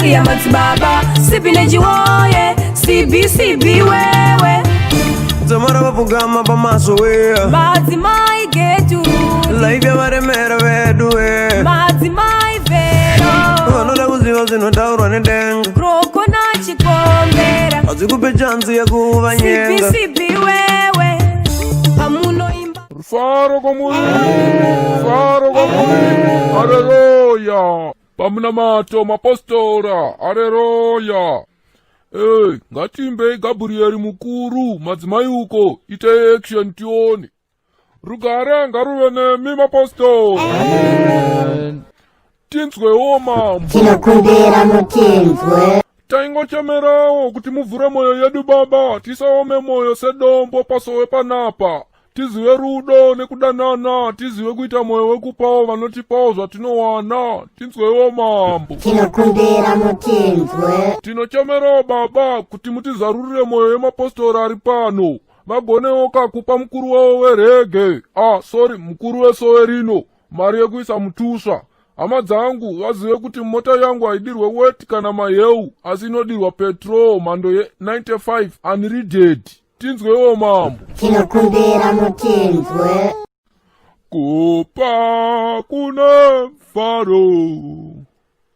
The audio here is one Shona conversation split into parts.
Gloria madzibaba sipinechi woye cbcb wewe. Dzamara vapfugama pamaso we. Madzimai getu. Life yavaremera vedu we. Madzimai vero. Vanoda kuziva zvinotaurwa nedenga. Krokona chikombera. Hadzikupe chanzi yekuvanyenga. Cbcb wewe pamunoimba. Rufaro kwamuri, rufaro kwamuri, areruya. Pamunamato mapostora, areruya. Hey, ngatiimbei Gabrieri mukuru, madzimai uko, itei action tione. Rugare ngaruve nemi mapostori. Tinzwewo mambo. Tinokumbira mutinzwe. Taingochemerawo kuti muvhure mwoyo yedu baba, tisaome mwoyo sedombo pasowe panapa. Tizive rudo nekudanana, tizive kuita mwoyo wekupawo vanotipawo zvatinowana. Tinzwewo mambo. Tinokumbira mutinzwe. Tinochemerawo baba kuti mutizarurire mwoyo yemapostori ari pano. Vagonewo kakupa mukuru wavo werege, ah sorry, mukuru wesowe rino, mari yekuisa mutusva. Hama dzangu vazive kuti mota yangu haidirwe weti kana maheu, asi inodirwa petrol mhando ye95 unleaded. Tinzwewo mambo. Tinokumbira mutinzwe. Kupa kune mfaro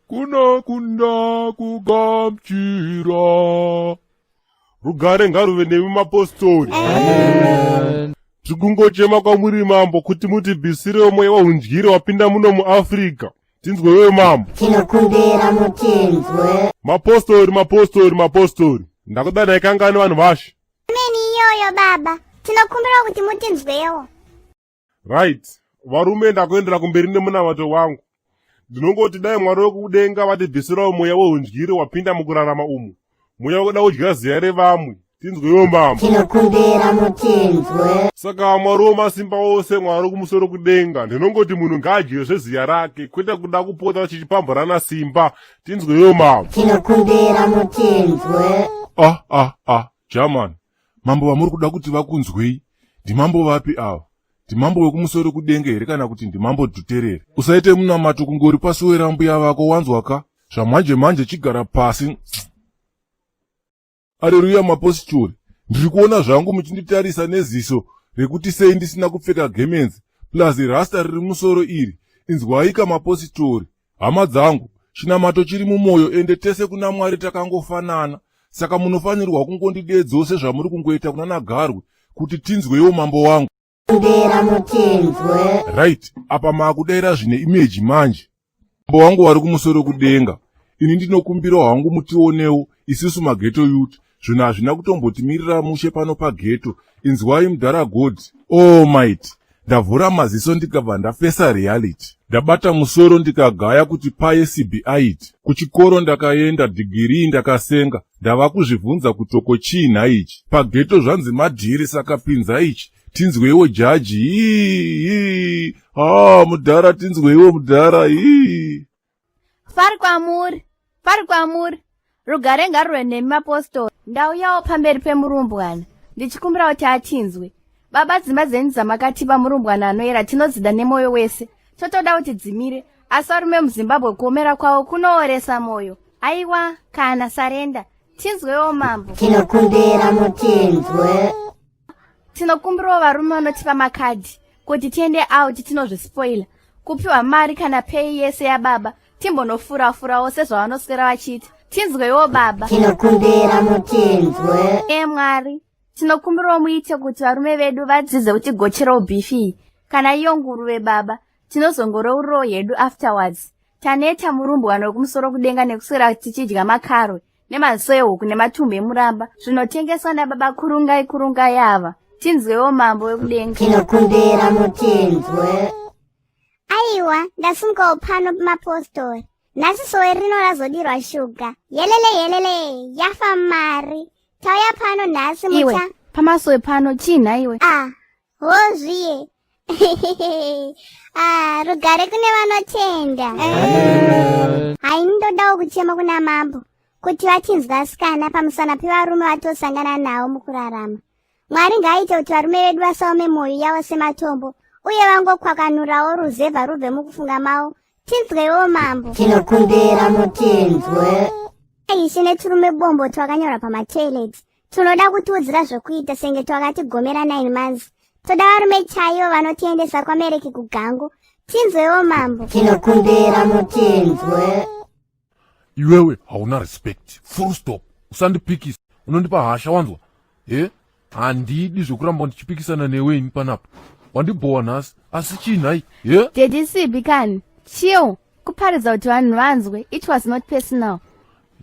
kunokunda kugamuchira. Rugare ngaruve nemi mapostori. Tiri kungochema kwamuri mambo kuti mutibvisirewo mweya wehundyire wapinda muno muAfrica. Tinzwewo mambo. Tinokumbira mutinzwe. Mapostori, mapostori, mapostori. Ndakudanai kangani vanhu vashe? Ameni iyoyo baba. Tinokumbira kuti mutinzwewo. Right. Varume ndakuendera kumberi nemunamato wangu. Ndinongoti dai Mwari wekudenga vatibvisirawo mweya wehundyire wapinda mukurarama umu. Mweya wekuda kudya ziya revamwe. Tinzwewo mambo. Tinokumbira mutinzwe. Saka Mwari wemasimba ose, Mwari kumusoro kudenga, ndinongoti munhu ngaadye zveziya rake, kwete kuda kupota chichipamburana simba. Tinzwewo mambo. Tinokumbira mutinzwe. Ah ah ah, German. Mambo vamuri kuda kuti vakunzwei ndimambo vapi ava? Ndimambo wekumusoro kudenga here kana kuti ndimambo Dhuterere? Usaite munamato kungori pasuwe rambuya vako wanzwa ka? Zvamanje manje chigara pasi. Areruya mapositori. Ndiri kuona zvangu muchinditarisa neziso rekuti sei ndisina kupfeka gemenzi plus rasta riri musoro iri. Inzwaika mapositori. Hama dzangu, chinamato chiri mumwoyo ende tese kuna Mwari takangofanana. Saka munofanirwa kungondidedzawo sezvamuri kungoita kuna naGarwe kuti tinzwewo mambo wangu. Kumbira mutinzwe. Right, apa maakudaira zvine image manje. Mambo wangu vari kumusoro kudenga. Ini ndinokumbirawo hangu mutionewo isusu mageto youth. Zvinhu hazvina kutombotimirira mushe pano pageto. Inzwai mudhara God. Almighty. Ndavhura maziso ndikabva ndafesa reality. Ndabata musoro ndikagaya kuti paye CBIT. Kuchikoro ndakaenda, dhigirii ndakasenga. Ndava kuzvibvunza kutoko chii nhaichi. Pageto zvanzi madhiri saka pinza ichi. Tinzweiwo jaji. Hii, ha mudhara tinzweiwo mudhara. Hii. Fari kwamuri, fari kwamuri. Rugare ngaruve nemi mapostori. Ndauyawo pamberi pemurumbwana ndichikumbira kuti atinzwe. Baba, dzimba dzenyu dzamakatipa murumbwana anoera tinodzida nemwoyo wese. Totoda kuti dzimire, asi varume muZimbabwe kuomera kwavo kunooresa mwoyo. Aiwa, kana sarenda. Tinzwewo mambo. Tinokumbira mutinzwe. Tinokumbirawo varume vanotipa makadhi kuti tiende out tinozvispoila. Kupiwa mari kana pay yese yababa timbonofura-furawo sezvavanoswera vachiita. Tinzwewo baba. Tinokumbira mutinzwe. E Mwari, tinokumbirawo muite kuti varume vedu vadzidze kutigocherawo beef iyi. Kana iyo nguruve baba, tinozongorourawo hedu afterwards. Taneta murumbwana wekumusoro kudenga nekuswera tichidya makarwe nemaziso ehuku nematumbu emuramba zvinotengeswa nababa kurungai kurungai ava. Tinzwewo mambo wekudenga. Tinokumbira mutinzwe. Aiwa, ndasimukawo pano pamapostori. Nhasi sowe rino razodirwa shuga. Yelele yelele, yafa mari. Tauya pano nhasi Iwe, mucha. pamasowe pano chii nhaiwe? Ah, hozviye. Ah, rugare kune vanotenda. Hai, ndodawo kuchema kuna mambo kuti vatinzwa asikana pamusana pevarume vatosangana navo mukurarama. Mwari ngaaite kuti varume vedu vasaome mwoyo yavo sematombo uye vangokwakanurawo ruzevha rubve mukufunga mavo. Tinzwewo mambo. Tinokumbira mutinzwe. Ishe neturume bombo twakanyorwa pamatoilet. Tunoda kutiudzira zvokuita senge twakatigomera 9 months. Toda varume chaivo vanotiendesa kwaMereki kugangu. Tinzwewo mambo. Tinokumbira mutinzwe. Iwewe hauna respect, full stop. Usandipikisa, unondipa hasha wanzwa? He? Handidi zvekuramba ndichipikisana newe ini panapa. Wandibhowa nhasi, asi chii nhai? He? Daddy Sibi kani, chill, kuparidza kuti vanhu vanzwe, it was not personal.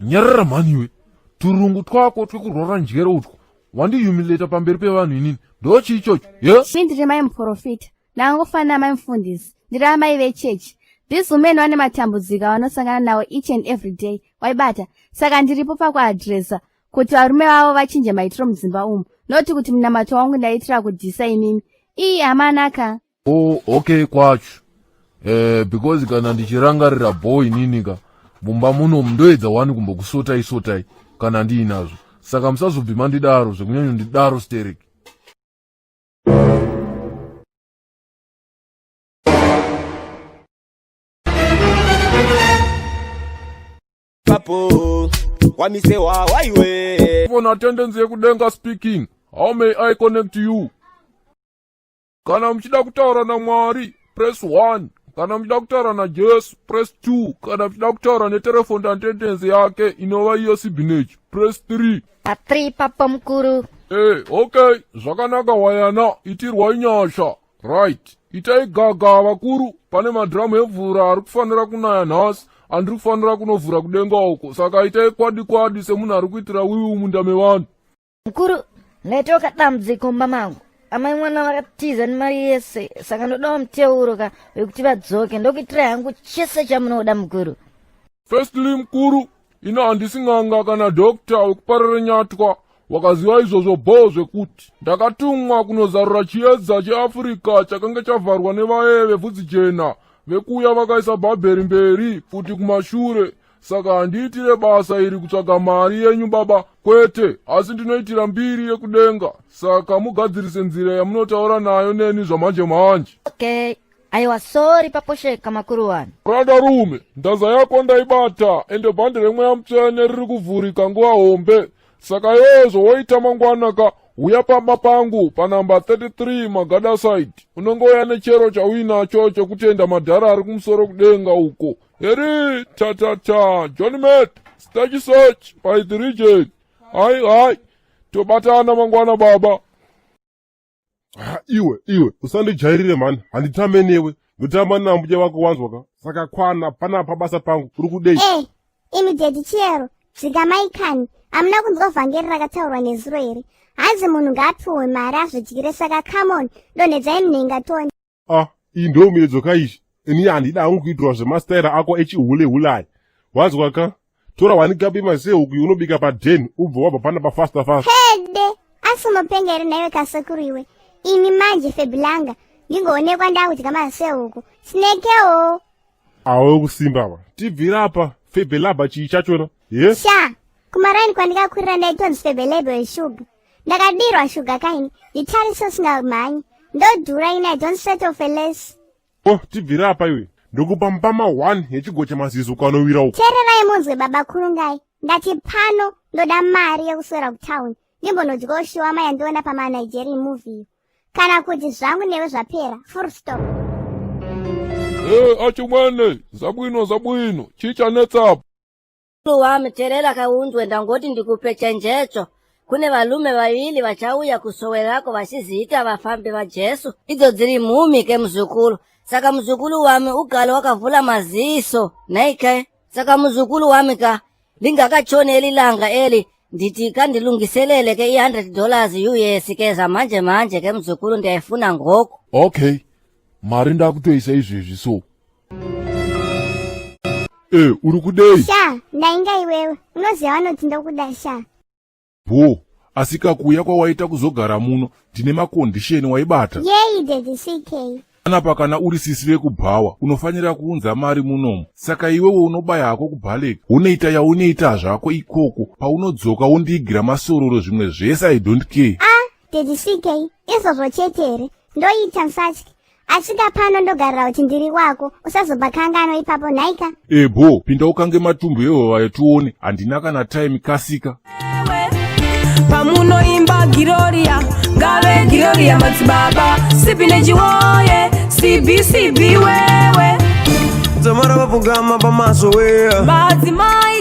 Nyarara mhani iwe. Turungu twako twekurwara njere utwo. Wandihumiliata pamberi pevanhu inini. Ndochii ichocho? He? Ini ndiri mai muprofita, ndangofanana mai mufundisi, ndiri amai vechechi. These women vane matambudziko avanosangana nawo each and every day, waibata. Saka ndiripo pakuadresa kuti varume vavo vachinje maitiro mudzimba umu, noti kuti munamato wangu ndaitira kudhisa imimi. Ii amanaka. Oh, okay kwacho. Eh, because kana ndichirangarira boy inini ka mumba muno ndoedza wani kumbokusotai sotai kana ndiinazvo. Saka musazobvi mandidaro zvekunyanya ndidaro stereki. Papo wamisewa waiwe Phone attendance yekudenga speaking. How may I connect you? Kana muchida kutaura naMwari, press 1. Kana muchida kutaura naJesu, press 2. Kana muchida kutaura netelefoni attendance yake inova iyo Sibinage, press 3. Pa3 papo mukuru. Eh, okay, zvakanaka wayana, itirwai nyasha. Right, itai gaga vakuru, pane madhiramu emvura ari kufanira kunaya nhasi, andiri kufanira kunovhura kudenga uko, saka itai kwadi kwadi semunhu ari kuitira wiwi munda mevanhu. Mukuru, ndaitawo kadambudziko mumba mangu. Amai mwana vakatiza nemari yese, saka ndodawo muteuro ka wekuti vadzoke, ndokuitirai hangu chese chamunoda mukuru. Firstly mukuru, ini handisi n'anga kana doctor wekuparere nyatwa. Wakaziva izvozvo bhoo zvekuti ndakatumwa kunozarura chiedza cheAfrica chakange chavharwa nevaye vevhudzi jena vekuuya vakaisa bhabheri mberi pfuti kumashure. Saka handiitire basa iri kutsvaga mari yenyu baba, kwete, asi ndinoitira mbiri yekudenga. Saka mugadzirise nzira yamunotaura nayo neni zvamanje manje. Okay, aiwa sorry paposheka makuru wani. Brother rume, ndaza yako ndaibata ende bhandi remweya mutsvene riri kuvhurika nguva hombe. Saka iwewe zvowoita mangwana ka huya pamba pangu panamba 33 Magada side. Unongouya nechero chauinacho chekutenda madhara ari kumusoro kudenga uko. Heri ta ta ta Johnny Mat Stachi search by the region. Hai hai tobatana mangwana baba. Ha, iwe iwe usandijairire mhani handitambe newe ndotamba nambuya wako wanzwa ka saka kwana panapa basa pangu uri kudei Eh, imi daddy Chiyero, dzikamai kani. Hamuna kunzwa vhangeri rakataurwa nezuro here? Hanzi munhu ngaapiwe mari azvidyire saka come on, donhedzai munhenga toni. Ah, iyi ndiyo miedzo ka izvi ini handida hangu kuitirwa zvemastaira ako echihule hule aya wanzwa ka tora wani kapi masehuku unobika paden ubve wabva pana pafasta fasta Hede, asi unopenga here nhaiwe kasekuru iwe? Ini manje Febilanga, ndingoonekwa ndakudya masehuku. Sinekewo. Awe kusimba ava tibvira apa febelabha chii chachona ye Sha, kumaraini kwandikakurira ndaitonzi febelebo yeshuga. Ndakadirwa shuga kaini, nditarise usingamhanyi. Ndodhura ini, I don't settle for less. O tibvira apa iwe ndokupa mbama 1 yechigocha mazizo ukanowira uko. Teererai munzwe baba Kurungai, ndati pano ndoda mari yekuswera kutown ndimbonodyawo shiwama yandiona pamaNigerian movie. Kana kuti zvangu newe zvapera, full stop. Hey, achimwene, zabwino zabwino, chii chanetsa apa? Mukuru wami terera kaunzwe ndangoti ndikupe chenjedzo. Kune valume vavili vachauya kusowe rako vachiziita vafambi vaJesu. Idzo dziri mhumi ke muzukuru. Saka muzukuru wami ugale wakavhula maziso. Nhai ke. Saka muzukuru wami ka lingakatshoni eli langa eli nditi kandilungiselele ke i-100 dollars US ke zamanje manje ke muzukuru ndiyayifuna ngoku. Okay, mari ndakutoisa izvezvi so. Eh, uri kudei? Sha, ndainga iwewe. Unoziva vanoti ndokuda sha. Bho, asi kakuuya kwawaita kuzogara muno ndine makondisheni waibata. Yei daddy CK. Panapa kana uri sisi vekubhawa unofanira kuunza mari munomu. Saka iwewe unobaya hako kubhaleka. Unoita yaunoita zvako ikoko. Paunodzoka wondiigira masororo zvimwe zvese I don't care. Ah, daddy CK, izvozvo chete here? Ndoita nsatye. Asvika pano ndogarira kuti ndiri wako, usazobva kangano ipapo nhaika. Ebo, pinda ukange matumbu ehova tione, handina kana time kasika. Pamunoimba Giroria, ngave Giroria madzibaba, sipi nechiwoye, CBCB wewe. Dzamara vapfugama pamaso weya. Madzimai.